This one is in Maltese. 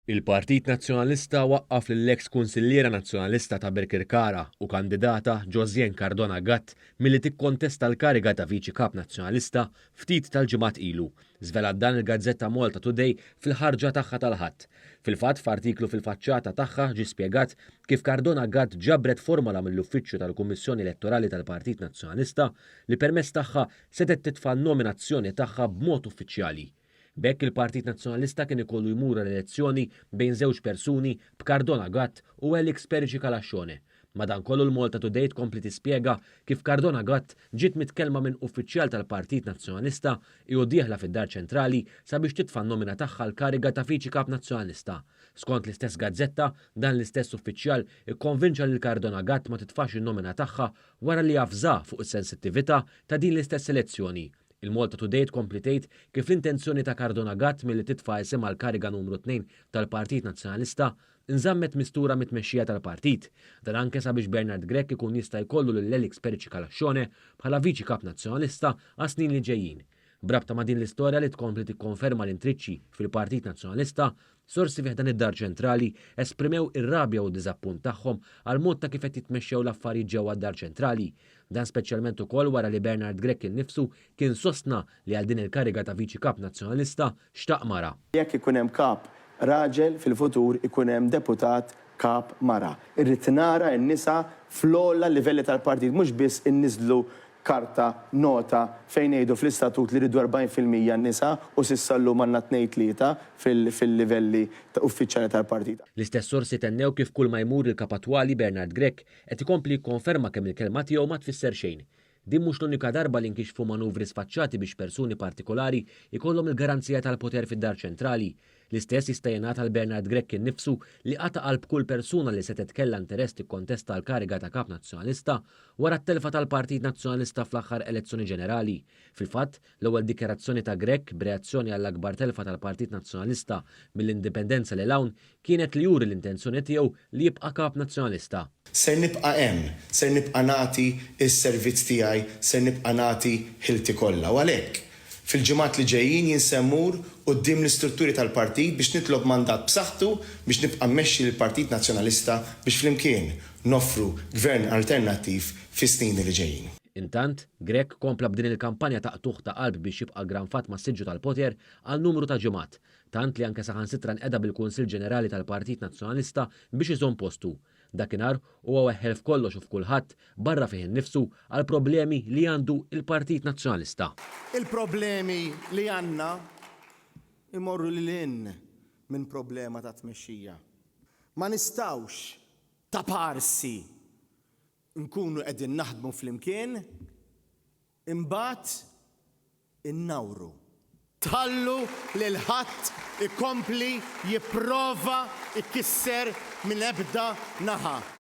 Il-Partit Nazzjonalista waqqaf lill-eks Kunsilliera Nazzjonalista ta' Birkirkara u kandidata Josianne Cardona Gatt milli tikkontesta l-kariga ta' Viċi Kap Nazzjonalista ftit tal-ġimgħat ilu. Żvelat dan il-gazzetta Malta Today fil-ħarġa tagħha tal-Ħadd. Fil-fatt, f'artiklu fil-faċċata tagħha ġie spjegat kif Cardona Gatt ġabret formola mill-uffiċċju tal-Kummissjoni Elettorali tal-Partit Nazzjonalista li permezz tagħha setgħet titfa' n-nominazzjoni tagħha b'mod uffiċjali. B'hekk il-Partit Nazzjonalista kien ikollu jmur għal elezzjoni bejn żewġ persuni b'Cardona Gatt u Alex Perici Calascione. Madankollu l-Malta Today tkompli tispjega kif Cardona Gatt ġiet mitkellma minn uffiċjal tal-Partit Nazzjonalista hi u dieħla fid-Dar Ċentrali sabiex titfa' n-nomina tagħha għall-kariga ta' Viċi Kap Nazzjonalista. Skont l-istess gazzetta, dan l-istess uffiċjal ikkonvinċa lil Cardona Gatt ma titfax in-nomina tagħha wara li avża fuq is-sensittività ta' din l-istess elezzjoni. Il-Malta Today tkompli tgħid kif l-intenzjoni ta' Cardona Gatt milli titfa' isimha għall-kariga numru tnejn tal-Partit Nazzjonalista nżammet mistura mit-tmexxija tal-partit. Dan anke sabiex Bernard Grech ikun jista' jkollu lil Alex Perici Calascione bħala Viċi Kap Nazzjonalista għas-snin li ġejjin. B'rabta ma' din l-istorja li tkompli tikkonferma l-intriċċi fil-Partit Nazzjonalista, sorsi fi ħdan id-Dar Ċentrali esprimew ir-rabja u d-diżappunt tagħhom għall-mod ta' kif qed jitmexxew l-affarijiet ġewwa d-Dar Ċentrali. Dan speċjalment ukoll wara li Bernard Grech innifsu kien sostna li għal din il-kariga ta' Viċi Kap Nazzjonalista xtaq mara. Jekk ikun hemm kap raġel fil-futur ikun hemm deputat kap mara. Irrid nara n-nisa fl-ogħla livelli tal-partit mhux biss inniżżlu karta, nota, fejn ngħidu fl-istatut li rridu 40% nisa u s'issa llum għandna tnejn tlieta fil-livelli uffiċjali tal-partit. L-istess sorsi tennew kif kull ma jmur il-Kap attwali Bernard Grech qed ikompli jikkonferma kemm il-kelma tiegħu ma tfisser xejn. Din mhux l-unika darba li nkixfu manuvri sfaċċati biex persuni partikolari jkollhom il-garanzija tal-poter fid-Dar Ċentrali. L-istess jista' jingħad għal Bernard Grech innifsu li qata' qalb kull persuna li setgħet kellha interess tikkontesta l-kariga ta' Kap Nazzjonalista wara t-telfa tal-Partit Nazzjonalista fl-aħħar elezzjoni ġenerali. Fil-fatt, l-ewwel dikjarazzjoni ta' Grech b'reazzjoni għall-akbar telfa tal-Partit Nazzjonalista mill-Indipendenza lil hawn kienet li juri l-intenzjoni tiegħu li jibqa' Kap Nazzjonalista. Ser nibqa' hemm, ser nibqa' nagħti s-servizz tiegħi, ser nibqa' nagħti ħilti kollha. U għalhekk, fil-ġimgħat li ġejjin jien se mmur quddiem l-istrutturi tal-partit biex nitlob mandat b'saħħtu biex nibqa' mmexxi lill-Partit Nazzjonalista biex flimkien noffru Gvern alternattiv fis-snin li ġejjin. Intant, Grech kompla b'din il-kampanja ta' qtugħ ta' qalb biex jibqa' ggranfat mas-siġġu tal-poter għal numru ta' ġimgħat. Tant li anke saħansitra nqeda bil-Kunsill Ġenerali tal-Partit Nazzjonalista biex iżomm postu. Dakinhar huwa weħħel f'kollox u f'kulħadd, barra fih innifsu, għall-problemi li għandu il-Partit Nazzjonalista. Il-problemi li għandna jmorru lil hinn minn problema ta' tmexxija. Ma nistgħux ta' parsi nkunu qegħdin naħdmu flimkien imbagħad innawru. Tħallu lil ħadd ikompli jipprova jkisser minn ebda naħa.